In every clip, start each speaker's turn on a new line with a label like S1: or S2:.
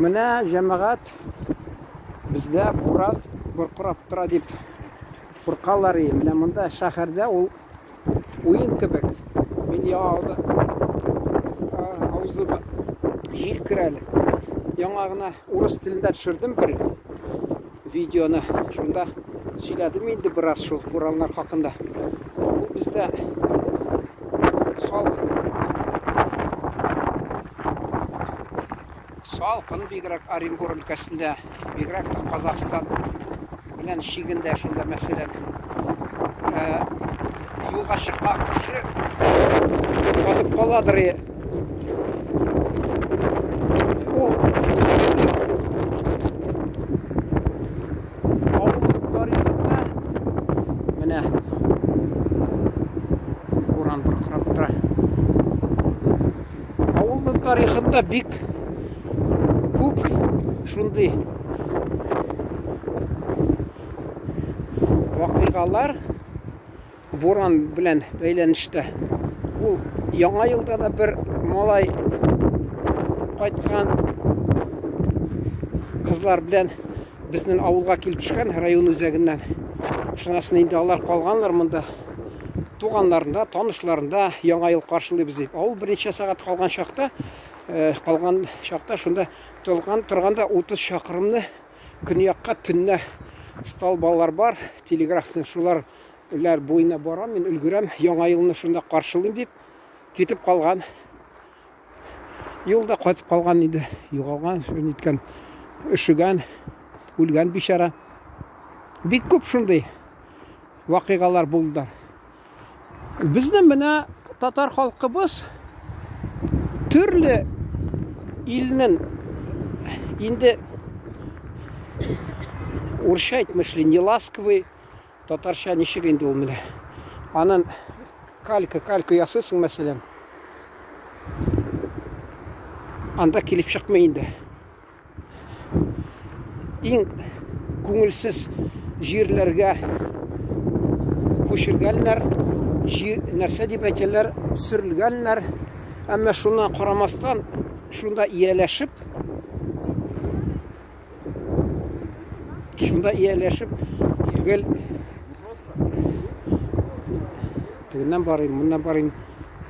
S1: Менә җәмәгать бездә буран боркырап тора дип куркалар. Менә монда шәһәрдә ул уен кебек. Мин яңа авызыма җил керә әле. Яңа гына урыс телендә төшердем бер видеоны. Шунда сөйләдем инде бераз шул бураннар хакында. Ул бездә салкын. Салкын бигрәк Оренбур өлкәсендә, бигрәк тә Казахстан белән чигендә шунда мәсәлән. Юлга чыккан кеше катып каладыр. Ул авылның тарихында менә буран быркырап тора. Авылның тарихында бик күп шундый вакыйгалар буран белән бәйләнештә. Ул яңа елда да бер малай кайткан кызлар белән безнең авылга килеп төшкән район үзәгеннән. Шунасын инде алар калганнар монда. Туганнарында, танышларында яңа ел каршылыйбыз дип. Авыл берничә сәгать калган чакта, калган чакта шунда торган торганда 30 чакрымны көньякка төнлә столбалар бар, телеграфның шулар ләр буена барам, мин өлгерәм, яңа елны шунда каршылыйм дип китеп калган. Юлда кайтып калган инде, югалган, ниткән, өшегән, үлгән бичара. Бик күп шундый вакыйгалар булды. Безнең менә татар халкыбыз төрле илнең инде урысча әйтмешли, не ласковый, татарча ничек инде ул менә. Анын калька, калька ясыйсың, мәсәлән. Анда килеп чыкмый инде. Иң күңелсез җирләргә күчергәннәр, җир, нәрсә дип әйтәләр, сөрелгәннәр. Әмма шуна карамастан, шунда ияләшеп, шунда ияләшеп, гел тегеннән барыйм, моннан барыйм,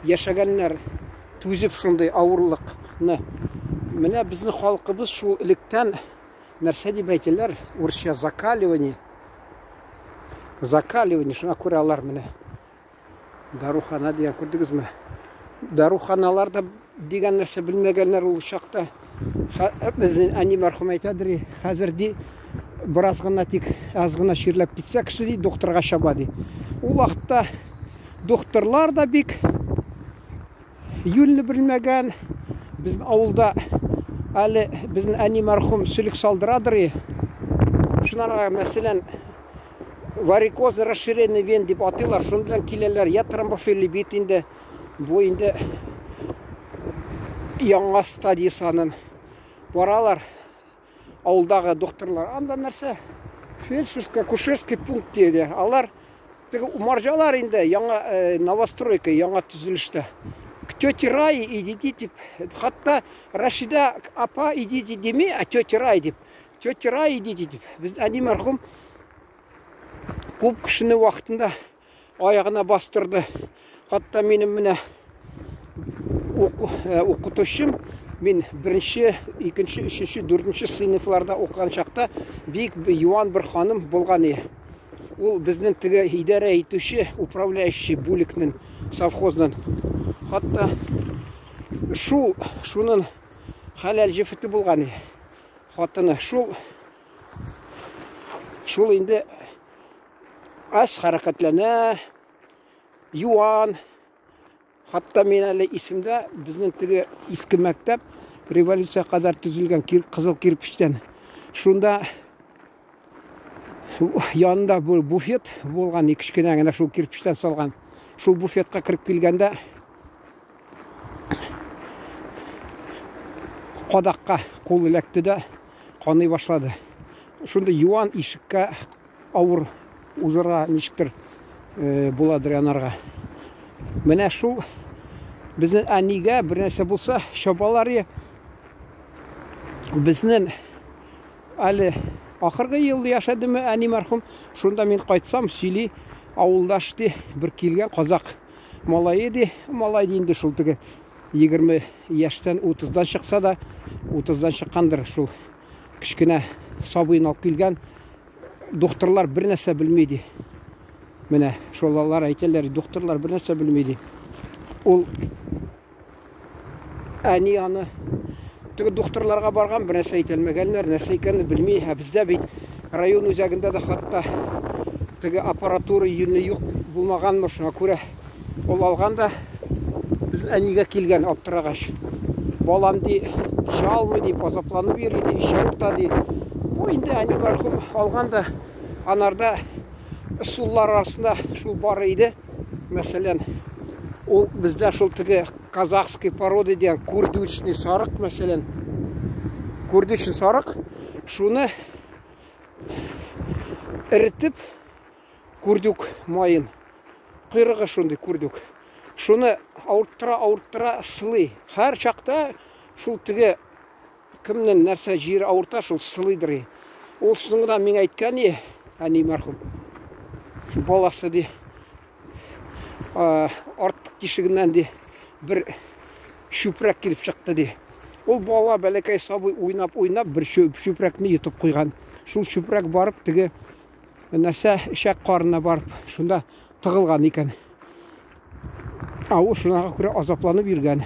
S1: яшәгәннәр. Түзеп шундый авырлыкны. Менә безнең халкыбыз шул электән нәрсә дип әйтәләр, урысча закаливание. Закаливание, шуңа күрә алар менә дарухана дигән күрдегезме? Даруханалар да дигән нәрсә белмәгәннәр ул чакта. Безнең әни мәрхүм әйтәдер, хәзер ди бераз гына тик аз гына чирләп китсә кеше ди докторга чаба ди. Ул вакытта докторлар да бик юньле белмәгән. Безнең авылда әле безнең әни мәрхүм сөлек салдырадыр. Шунарга, мәсәлән, варикоз расширенный вен дип атыйлар. Шуның белән киләләр. Я тромбофлебит инде. Бу инде яңа стадиясе аның. Баралар авылдагы докторлар. Анда нәрсә? Фельдшерско акушерский пункт диләр. Алар теге умарҗалар инде яңа новостройка, яңа төзелештә. К тете Рае идите дип, хатта Рашида апа идите дими, а тете Рай дип. Тете Рай идите дип. Без әни мәрхүм күп кешене вакытында аягына бастырды. Хатта минем менә укытучым, мин беренче, икенче, өченче, дүртенче сыйныфларда укыган чакта бик юан бер ханым булган иде. Ул безнең теге идарә итүче, управляющий бүлекнең, совхозның. Хатта шул, шунын хәләл җефете булган иде. Хатыны шул, шул инде аз хәрәкәтләнә, юан. Хатта мин әле исемдә, безнең теге иске мәктәп революция кадәр төзелгән кызыл кирпечтән. Шунда янында бу буфет булган, кечкенә генә шул кирпечтән салган. Шул буфетка кереп килгәндә кадакка кул эләкте дә каный башлады. Шундый юан ишеккә авыр узырга ничектер буладыр янарга. Менә шул безнең әнигә бер нәрсә булса, чабалар. Безнең әле ахыргы ел яшәдеме әни мәрхүм, шунда мин кайтсам, сөйли, авылдаш ди, бер килгән казак малае ди, малай ди инде шул теге 20 яшьтән 30-дан чыкса да, 30-дан чыккандыр шул кечкенә сабыен алып килгән. Докторлар бер нәрсә белми ди. Менә шул алар әйтәләр, докторлар бер нәрсә белми ди. Ул әни аны теге докторларга барган, бер нәрсә әйтә алмәгәннәр, нәрсә икәнен белми. Ә бездә бит район үзәгендә дә хатта теге аппаратура юньле юк булмаганмы, шуңа күрә ул алган да без әнигә килгән аптырагач. Балам ди, эчә алмый дип азапланып йөри ди, эчә урта ди. Бу инде әни мәрхүм алган да анарда ысуллар арасында шул бар иде. Мәсәлән, ул бездә шул теге казахский порода дигән курдючный сарык, мәсәлән, курдючный сарык, шуны эретеп, курдюк маен, койрыгы шундый курдюк, шуны авырттыра-авырттыра сылый. Һәр чакта шул теге Кемнең нәрсә җире авырта, шул сылыйдыр. Ул соңында миңа әйткән и, әни мәрхүм. Баласы ди, арттык тишегеннән ди, бер чүпрәк килеп чыкты ди. Ул бала бәләкәй сабый уйнап-уйнап бер чүпрәкне йотып куйган. Шул чүпрәк барып теге нәрсә эчәк карынына барып шунда тыгылган икән. Ә ул шунага күрә азапланып йөргән.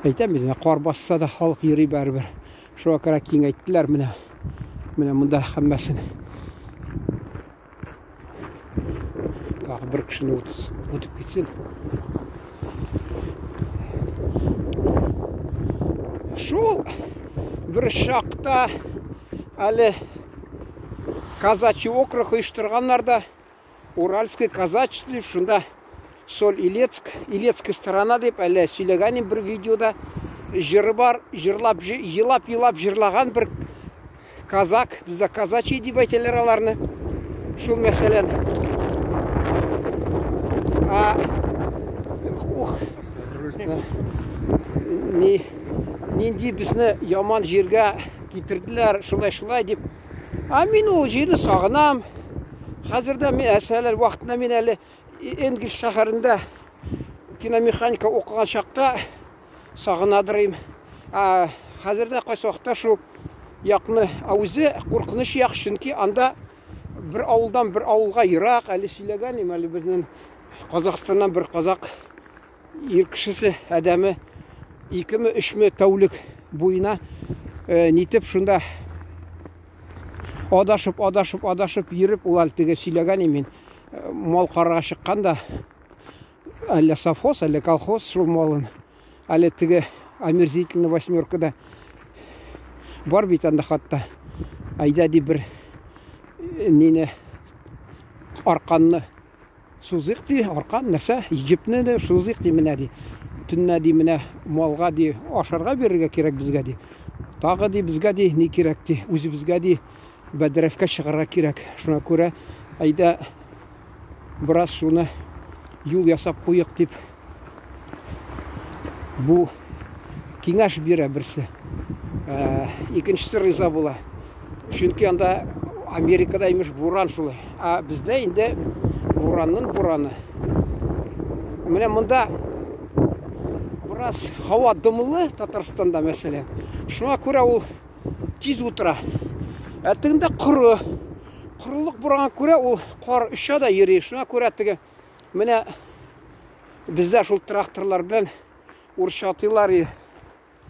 S1: Әйтәм бит, кар басса да халык йөри барыбер. Шуңа күрә киңәйттеләр менә. Менә монда һәммәсен. Тагы бер кешене үтеп китсен. Шул бер чакта әле казачий округ оештырганнар да, Уральский казач дип, шунда Соль Илецк, Илецкая сторона дип әле сөйләгән бер видеода җыры бар, җырлап, елап-елап җырлаган бер казак, бездә казачий дип әйтәләр аларны. Шул мәсәлән. А, ух, ни, нинди безне яман җиргә китерделәр, шулай-шулай дип. А мин ул җирне сагынам. Хәзер дә мин әсәләр вакытында мин әле Энгельс шәһәрендә киномеханика укыган чакта сагынадырым. Ә хәзер дә кайсы вакытта шул якны, ә үзе куркыныч як, чөнки анда бер авылдан бер авылга ерак, әле сөйләгән идем, әле безнең Казахстаннан бер казак ир кешесе, адәме икеме, өчме тәүлек буена э, нитеп шунда адашып, адашып, адашып йөреп, ул әле теге сөйләгән мин, э, мал карарга чыккан да, әллә совхоз, әллә колхоз шул малын, әле теге омерзительный восьмеркада бар бит анда хатта. Әйдә ди бер э, нине арканны сузыйк ди, аркан нәрсә, җепне дә сузыйк ди менә ди. Төнлә ди менә малга ди ашарга бирергә кирәк безгә ди. Тагы ди безгә ди ни кирәк ди, үзебезгә ди бәдрәфкә чыгарга кирәк. Шуңа күрә әйдә бераз шуны юл ясап куйык дип бу киңәш бирә берсе. Ә, икенчесе риза була. Чөнки анда Америкада имеш буран шулай. Ә бездә инде буранның бураны. Менә монда бераз һава дымлы Татарстанда мәсәлән. Шуңа күрә ул тиз утыра. Ә тегендә коры. Корылык булганга күрә ул кар оча да йөри. Шуңа күрә теге менә бездә шул тракторлар белән урысча атыйлар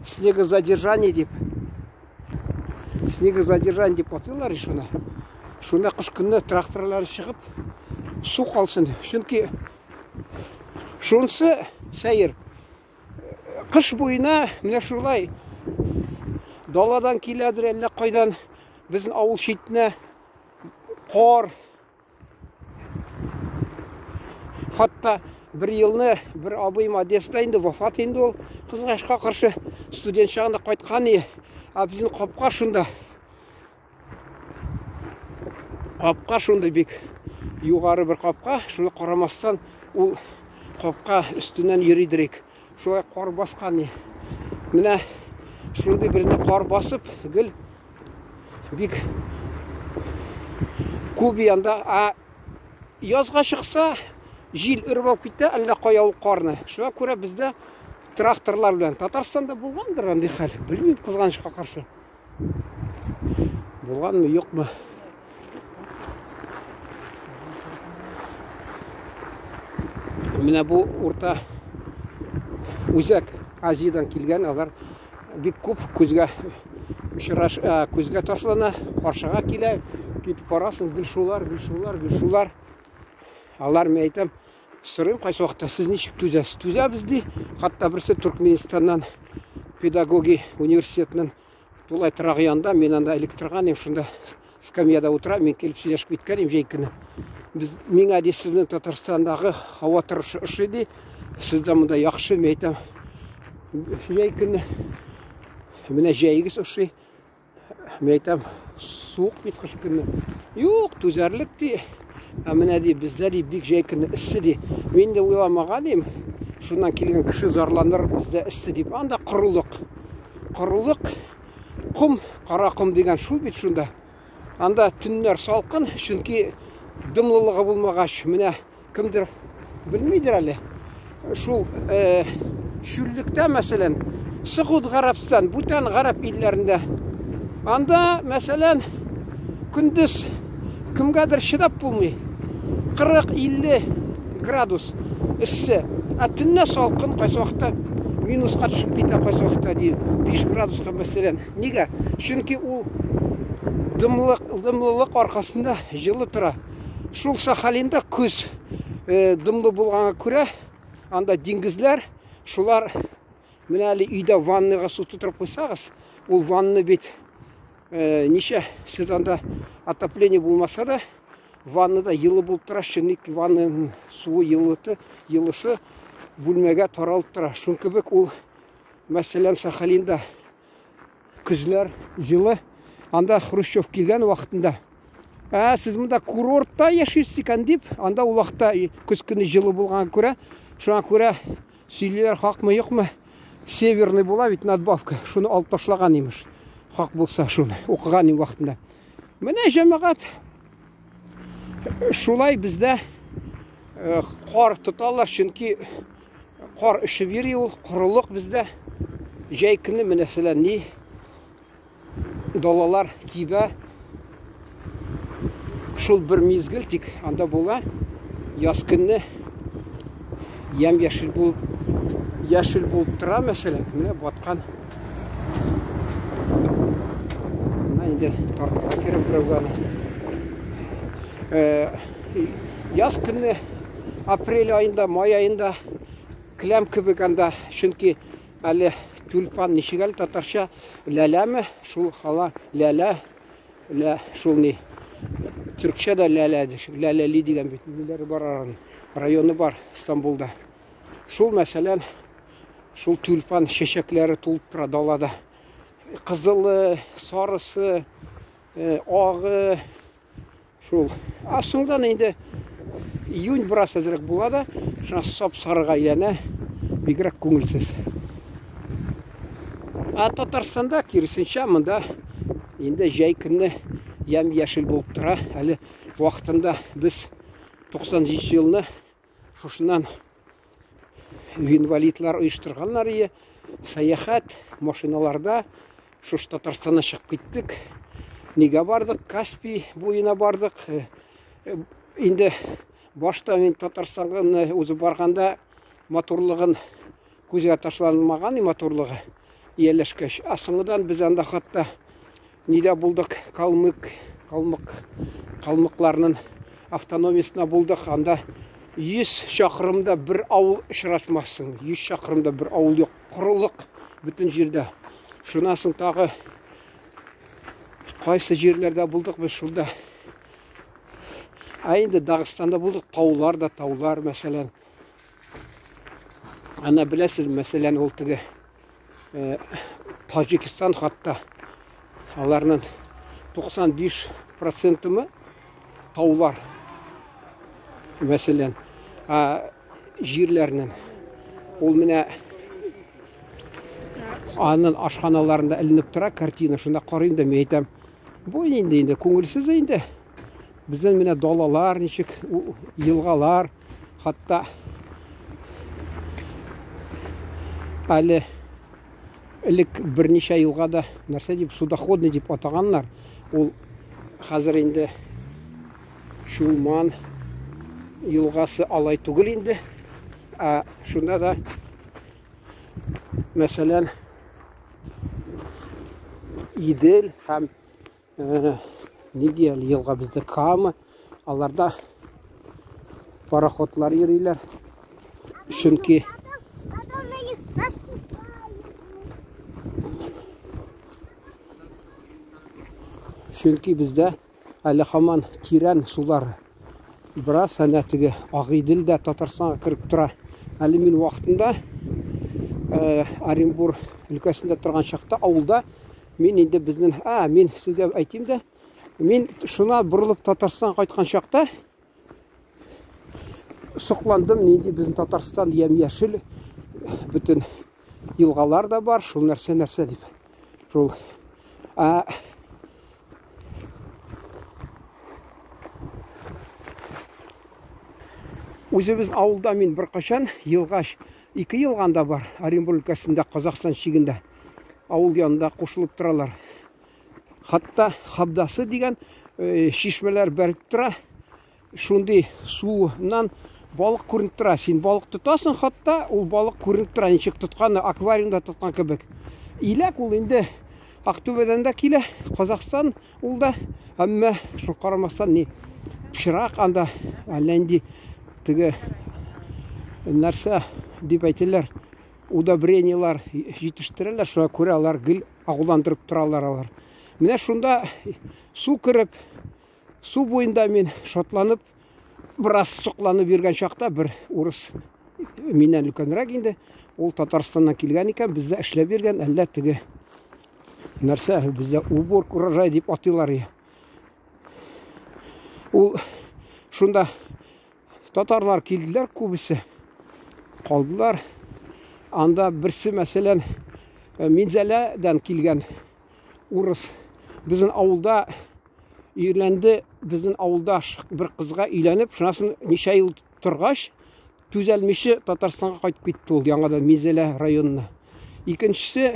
S1: снегозадержание дип. Снегозадержание дип атыйлар шуны. Шунда кыш көне тракторлар чыгып су калсын. Чөнки шунысы сәер. Кыш буена менә шулай даладан киләдер әллә кайдан безнең авыл читенә кар. Хатта бер елны бер абыем Одессада инде вафат инде ул кызгачка каршы студент чагында кайткан иде. Ә безнең капка шунда. Капка шундый бик югары бер капка, шуны карамастан ул Капка өстеннән йөридерик. Шулай кар баскан. Менә шундый берне кар басып, гел бик күп янда. А язга чыкса, җил өреп алып китә, әллә кая ул карны. Шуңа күрә бездә тракторлар белән. Татарстанда булгандыр андый хәл. Белмим, кызганычка каршы. Булганмы, юкмы? Менә бу Урта Үзәк Азиядән килгән, алар бик күп күзгә очраш, күзгә ташлана, каршыга килә, китеп барасың, гел шулар, гел шулар, гел шулар. Алар, мин әйтәм, сорыйм кайсы вакытта, сез ничек түзәсез? Түзәбез ди. Хәтта берсе Туркменистаннан педагоги университетының тулай торагы янында, мин анда элек торган идем, шунда скамьяда утыра, мин килеп сөйләшеп киткән идем җәй көне. Без миңа ди сезнең Татарстандагы һава торышы ошый ди. Сездә монда яхшы, мин әйтәм. Җәй көне менә җәегез ошый. Мин әйтәм, суык бит кыш көне. Юк, түзәрлек ди. Ә менә ди, бездә ди бик җәй көне эссе ди. Мин дә уйламаган идем. Шуннан килгән кеше зарланыр, бездә эссе дип. Анда корылык. Корылык, ком, кара ком дигән шул бит шунда. Анда төннәр салкын, чөнки дымлылыгы булмагач, менә кемдер белмидер әле. Шул э, чүллектә, мәсәлән, Согуд Гарәбстан, бүтән гарәп илләрендә. Анда, мәсәлән, көндез кемгәдер чыдап булмый. 40-50 градус эссе. Ә төнлә салкын, кайсы вакытта минуска төшеп китә, кайсы вакытта ди 5 градуска, мәсәлән. Нигә? Чөнки ул дымлык, дымлылык аркасында җылы тора. Шул Сахалинда көз э, дымлы булганга күрә, анда диңгезләр, шулар менә әле өйдә ваннага су тутырып куйсагыз, ул ванна бит э, ничә сез анда отопление булмаса да, ваннада йылы булып тора, чөнки ваннаның суы йылыты, йылысы бүлмәгә таралып тора. Шул кебек ул, мәсәлән, Сахалинда көзләр җылы. Анда Хрущев килгән вакытында, ә сез монда курортта яшисез икән дип, анда ул вакытта көз көне җылы булганга күрә, шуңа күрә сөйлиләр, хакмы юкмы, северный була бит надбавка, шуны алып ташлаган имеш. Хак булса шуны укыган идем вакытында. Менә җәмәгать шулай бездә э, кар тоталар, чөнки кар өшеп йөри ул, корылык бездә. Җәй көне мәсәлән ни далалар кибә. Шул бер мизгел тик анда була. Яз көне ям яшел булып яшел булып тора мәсәлән. Менә баткан. Менә инде тартырга кирәк берәүгә аны. Э, яз көне апрель аенда, май аенда келәм кебек анда, чөнки әле тюльпан ничек әле татарча ләләме, шул хала ләлә, лә шул ни. Төркчә дә ләлә, ләләли дигән бит ниләре бар аның, районы бар Стамбулда. Шул мәсәлән, шул тюльпан чәчәкләре тулып тора далада. Кызылы, сарысы, э, агы, шул. А соңдан инде июнь бераз әзрәк була да, шуна сап-сарыга әйләнә, бигрәк күңелсез. А Татарстанда киресенчә, монда инде җәй көне ямь-яшел булып тора. Әле вакытында без 97 елны шушыннан инвалидлар оештырганнар ие. Сәяхәт машиналарда шушы Татарстаннан чыгып киттек. Нигә бардык? Каспий буена бардык. Э, э, инде башта мин Татарстанга үзе барганда матурлыгын күзгә ташланмаган матурлыгы ияләшкәч. Ә соңыдан без анда хатта нидә булдык? Калмык, калмык, калмыкларның автономиясенә булдык. Анда 100 чакрымда бер авыл очратмассың. 100 чакрымда бер авыл юк. Корылык бөтен җирдә. Шуннан соң тагы кайсы җирләрдә булдык без шунда. Ә инде Дагыстанда булдык, таулар да таулар, мәсәлән. Ана беләсез, мәсәлән, ул теге э, Таҗикстан хатта аларның 95 процентымы таулар. Мәсәлән, ә җирләрнең. Ул менә анын ашханаларында эленеп тора картина. Шунда карыйм да мин әйтәм, бу инде инде күңелсез инде. Безнең менә далалар ничек, елгалар, хатта әле элек берничә елга да нәрсә дип судоходный дип атаганнар. Ул хәзер инде Чулман елгасы алай түгел инде. Ә шунда да мәсәлән Идел һәм нинди әле елга бездә Кама, аларда пароходлар йөриләр. Чөнки Чөнки бездә әле һаман тирән сулар бераз әнә теге Агыйдел дә Татарстанга кереп тора. Әле мин вакытында Оренбур өлкәсендә торган чакта авылда мин инде безнең, а, мин сезгә әйтим дә, мин шуна борылып Татарстанга кайткан чакта сокландым, нинди безнең Татарстан ямь-яшел, бөтен елгалар да бар, шул нәрсә нәрсә дип. Шул. Ә, үзебез авылда мин беркайчан елгач, ике елганда бар, Оренбург өлкәсендә, Казахстан чигендә. Авыл янында кушылып торалар. Хатта Хабдасы дигән э, чишмәләр бәреп тора. Шундый суыннан балык күренеп тора. Син балык тотасың хатта, ул балык күренеп тора, ничек тотканы, аквариумда тоткан кебек. Иләк ул инде Актүбәдән дә килә, Казахстан ул да, әмма шул карамастан ни пычрак анда, әллә нинди теге нәрсә дип әйтәләр, удобрениелар җитештерәләр, шуңа күрә алар гел агуландырып торалар алар. Менә шунда су кереп, Су буенда мин шатланып, бераз сокланып йөргән чакта бер урыс миннән өлкәнрәк инде, ул Татарстаннан килгән икән, бездә эшләп йөргән, әллә теге нәрсә, бездә уборка урожай дип атыйлар. Ул шунда татарлар килделәр күбесе, калдылар. Анда берсе, мәсәлән, Минзәләдән килгән урыс. Безнең авылда өйләнде, безнең авылда бер кызга өйләнеп, шунасын ничә ел торгач, түзәлмичә Татарстанга кайтып китте ул, яңадан Минзәлә районына. Икенчесе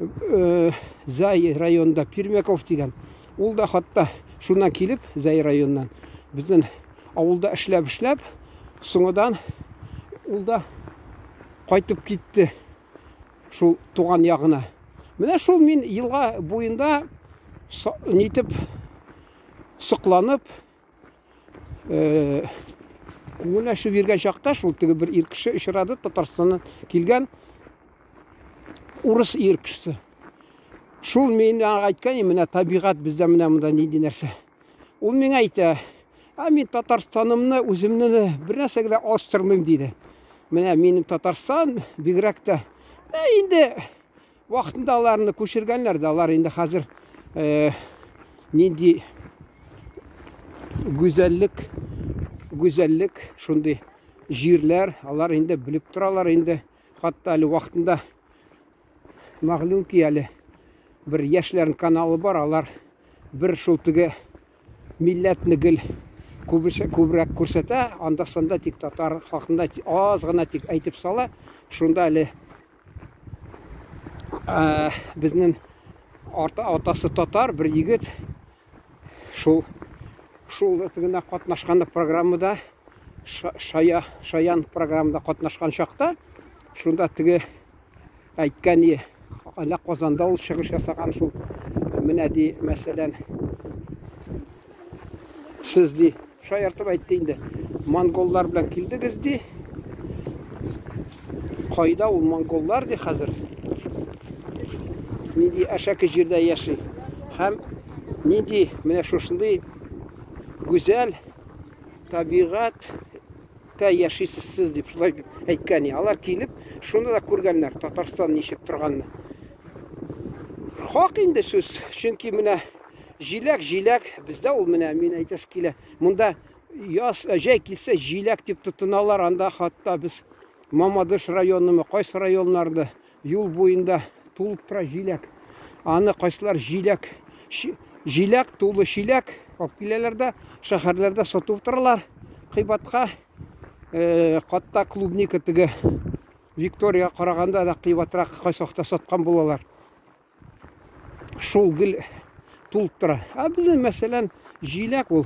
S1: э, Зәй районында Пермяков дигән. Ул да хатта шуннан килеп, Зәй районыннан безнең авылда эшләп-эшләп, соңыдан ул да кайтып китте. Шул туган ягына. Менә шул мин елга буенда нитеп сокланып э, күңел ачып йөргән чакта шул теге бер ир кеше очрады, Татарстаннан килгән урыс ир кешесе. Шул мин аңа әйткән, менә табигать бездә менә монда нинди нәрсә. Ул миңа әйтә, ә мин Татарстанымны үземне бер нәрсәгә дә алыштырмыйм, диде. Менә минем Татарстан бигрәк тә ә, инде вакытында аларны күчергәннәр дә, алар инде хәзер э, нинди гүзәллек, гүзәллек шундый җирләр, алар инде белеп торалар инде. Хатта әле вакытында мәгълүм ки әле бер яшьләрнең каналы бар, алар бер шул теге милләтне гел күбесе күбрәк күрсәтә, анда санда тик татар хакында аз гына тик әйтеп сала. Шунда әле безнең арта атасы татар бер егет шул шул тегенә катнашкан программада шая шаян программада катнашкан чакта шунда теге әйткән әллә Казанда ул чыгыш ясаган шул менә ди мәсәлән сез ди шаяртып әйтте инде монголлар белән килдегез ди кайда ул монголлар ди хәзер нинди әшәке җирдә яши һәм нинди менә шушындый гүзәл табигать Тә яшисез сез дип шулай дип әйткән. Алар килеп, шуны да күргәннәр, Татарстан ничек торганны. Хак инде сүз, чөнки менә җиләк, җиләк, бездә ул менә, мин әйтәсе килә, монда Яз, җәй килсә, җиләк дип тотыналар. Анда хатта без Мамадыш районымы, кайсы районнарда юл буенда тулып тора җиләк. Аны кайсылар җиләк, җиләк тулы чиләк алып киләләр дә, шәһәрләрдә сатып торалар кыйбатка. Хатта клубника теге Виктория караганда да кыйбатрак кайсы вакытта саткан булалар. Шул гел тулып тора. Ә безнең, мәсәлән, җиләк ул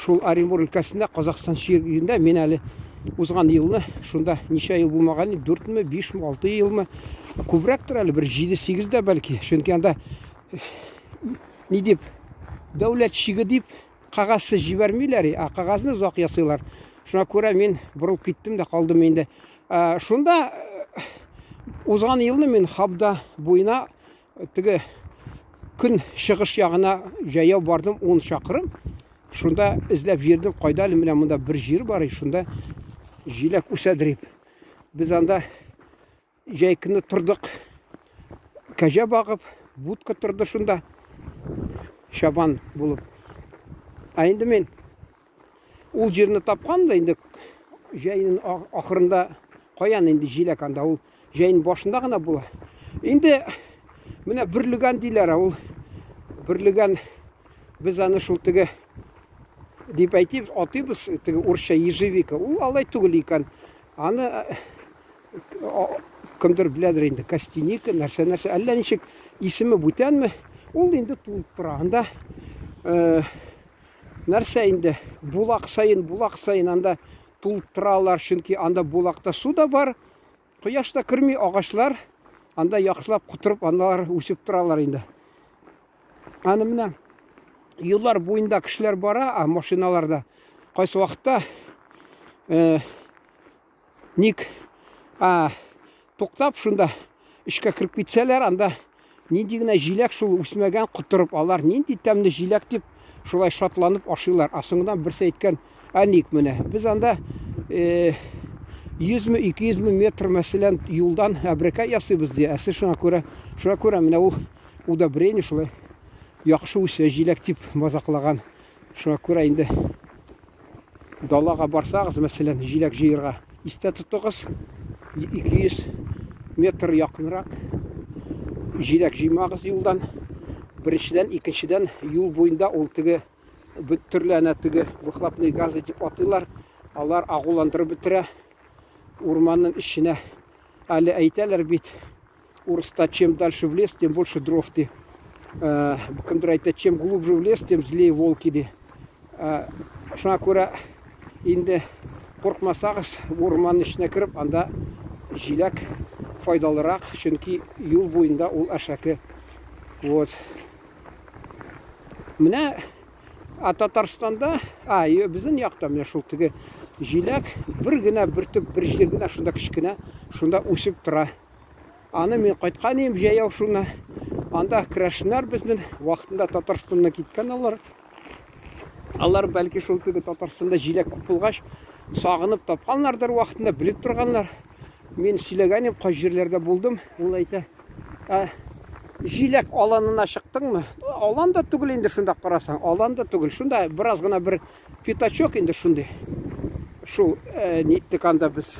S1: шул Оренбург өлкәсендә, Казахстан чигендә мин әле узган елны шунда ничә ел булмаган, 4-ме, 5-ме, 6 елмы, күбрәктер әле, бер 7-8 дә бәлки. Чөнки анда ни дип, дәүләт чиге дип кәгазьсез җибәрмиләр, ә кәгазьне озак ясыйлар. Шуңа күрә мин борылып киттем дә калдым инде. Шунда узган елны мин Хабда буена теге көн чыгыш ягына җәяү бардым 10 чакрым. Шунда эзләп йөрдем, кайда әле менә монда бер җир бар, шунда җиләк үсәдер дип. Без анда җәй көне тордык. Кәҗә багып, будка торды шунда. Чабан булып. Ә инде мин ул җирне тапкан да инде җәйнең ахырында каян инде җиләк анда ул җәйнең башында гына була. Инде менә бөрлегән диләр, ул бөрлегән без аны шул теге дип әйтибез, атыйбыз теге урысча ежевика. Ул алай түгел икән. Аны кемдер беләдер инде, костяника, нәрсә-нәрсә, әллә ничек исеме бүтәнме, ул инде тулып тора. Анда нәрсә инде, булак саен, булак саен анда тулып торалар, чөнки анда булакта су да бар, кояш та керми, агачлар анда яхшылап котырып, аналар үсеп торалар инде. Аны менә юллар буенда кешеләр бара, а машиналарда кайсы вакытта ник а, туктап шунда эчкә кереп китсәләр, анда нинди генә җиләк шул үсмәгән, котырып алар нинди тәмле җиләк дип шулай шатланып ашыйлар. Ә соңыннан берсе әйткән, ә ник менә без анда 100 ме 200 ме метр мәсәлән юлдан әбрәкә ясыйбыз ди. Ә сез шуңа күрә, шуңа күрә менә ул удобрение шулай яхшы үсә җиләк дип мазаклаган. Шуңа күрә инде далага барсагыз, мәсәлән, җиләк җыерга, истә тотыгыз, 200 метр якынрак җиләк җыймагыз юлдан. Беренчедән, икенчедән, юл буенда ул теге төрле әнә теге выхлопные газы дип атыйлар. Алар агуландырып бетерә урманның эченә. Әле әйтәләр бит, урыста чем дальше в лес, тем больше дров ди. Кемдер әйтә, чем глубже в лес, тем злее волки ди. Шуңа күрә инде куркмасагыз, урман эченә кереп, анда җиләк файдалырак, чөнки юл буенда ул әшәке. Вот. Менә а Татарстанда, а безнең якта менә шул теге җиләк бер генә бөртек бер җир генә шунда кечкенә, шунда үсеп тора. Аны мин кайткан идем җәяү шуны. Анда керәшеннәр безнең вакытында Татарстаннан киткән алар. Алар бәлки шул теге Татарстанда җиләк күп булгач, сагынып тапканнардыр вакытында, белеп торганнар. Мин сөйләгән идем, кай җирләрдә булдым. Ул әйтә, ә, җиләк аланына чыктыңмы? Алан да түгел инде шунда карасаң, алан да түгел. Шунда бераз гына бер пятачок инде шундый. Шул ниттек анда без.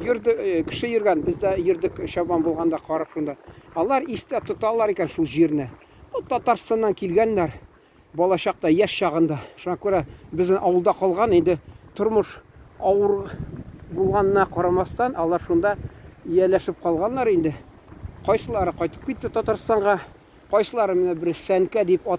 S1: Йөрде, кеше йөргән, без дә йөрдек чабан булганда карап шунда. Алар истә тоталар икән шул җирне. Бу Татарстаннан килгәннәр балачакта, яшь чагында. Шуңа күрә безнең авылда калган инде тормыш авыр булганына карамастан, алар шунда ияләшеп калганнар инде. Кайсылары кайтып китте Татарстанга, кайсылары менә бер Сәнкә дип